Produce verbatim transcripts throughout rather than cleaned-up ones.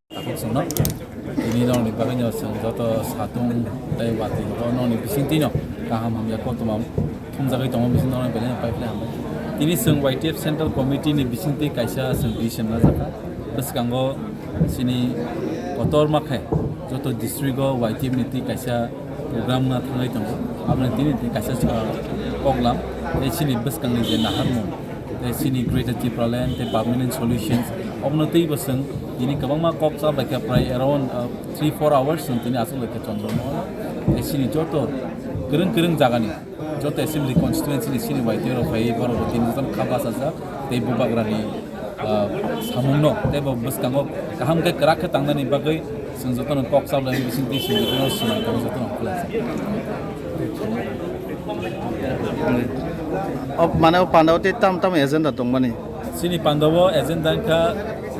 Takhuk chwngno tini rokni bagwino chwng joto satung tei watwi rokno nokni bisingtwino kaham hamya koktwma thumjagwi tongo, bising rokno belai no paiphlai hambai. Tini chwng Y T F Central Committee ni bisingtwi kaisa chwng decision lajakha. Bwskango chini kotorma khe joto district o Y T F ni twi kaisa program no thangwi tongo. Aboni tini twi kaisa, ah, koklam tei chini bwskangni je naharmung tei chini Greater Tipraland tei permanent solutions, obono teibo chwng tini kwbangma kok cha bai kha, prai around, uh, three four hours chwng tini aswk bai kha chondro no. Tei chini joto kwrwng kwrwng jagani, joto assembly constituency ni chini Y T rok phaiwi borok bo tini jotono kha bachajak tei bubagrani, uh, samungno tei bo bwskango kaham khe kwrak khe tangnani bagwi chwng jotono kok cha bai bising twi chwng jotono swmai tongo, jotono khwlaijak. O, mane o pandao tei tam tam agenda tongmani? Chini pandao agenda wngkha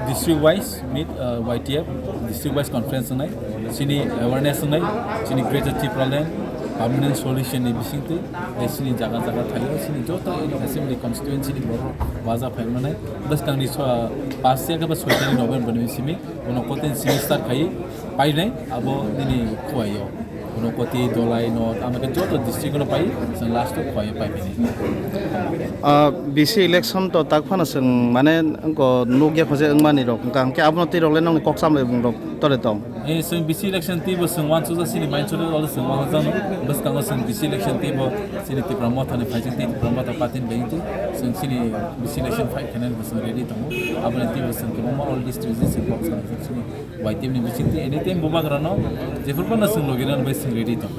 district wise meet, uh, Y T F, district wise conference wngnai, chini awareness wngnai, chini Greater Tipraland permanent solution ni bisingtwi, tei chini jaga jaga thaio, chini joto assembly constituency ni borok waja phai manai, bwskangni so-, pas ya khe ba soi tari November ni simi, uno kotin simi start khai painai, abo nini khuaio. Uno koti dolai no, ama khe joto district no pai, chwng last o khuaio pai bini. Ah, B C election to tak phano chwng mane wngko nukya khose wngmani rok, hwnkha hwnkhe abono twi rok le nokni kok chamlai bung rok tore tong. Eh, chwng B C election twi bo chwng wansukjak chini mainsok rok le chwng wansukjak no, bwskango chwng B C election twi bo chini Tipra Motha ni phaijak twi Tipra Motha party ni bai twi chwng chini B C election fight khainani bo chwng ready tongo. Aboni twi bo chwng kwbangma all district chwng kok chamjak chini. Y T F ni bisingtwi anytime bubagrano jephru phano chwng logi rwna bai chwng ready tong.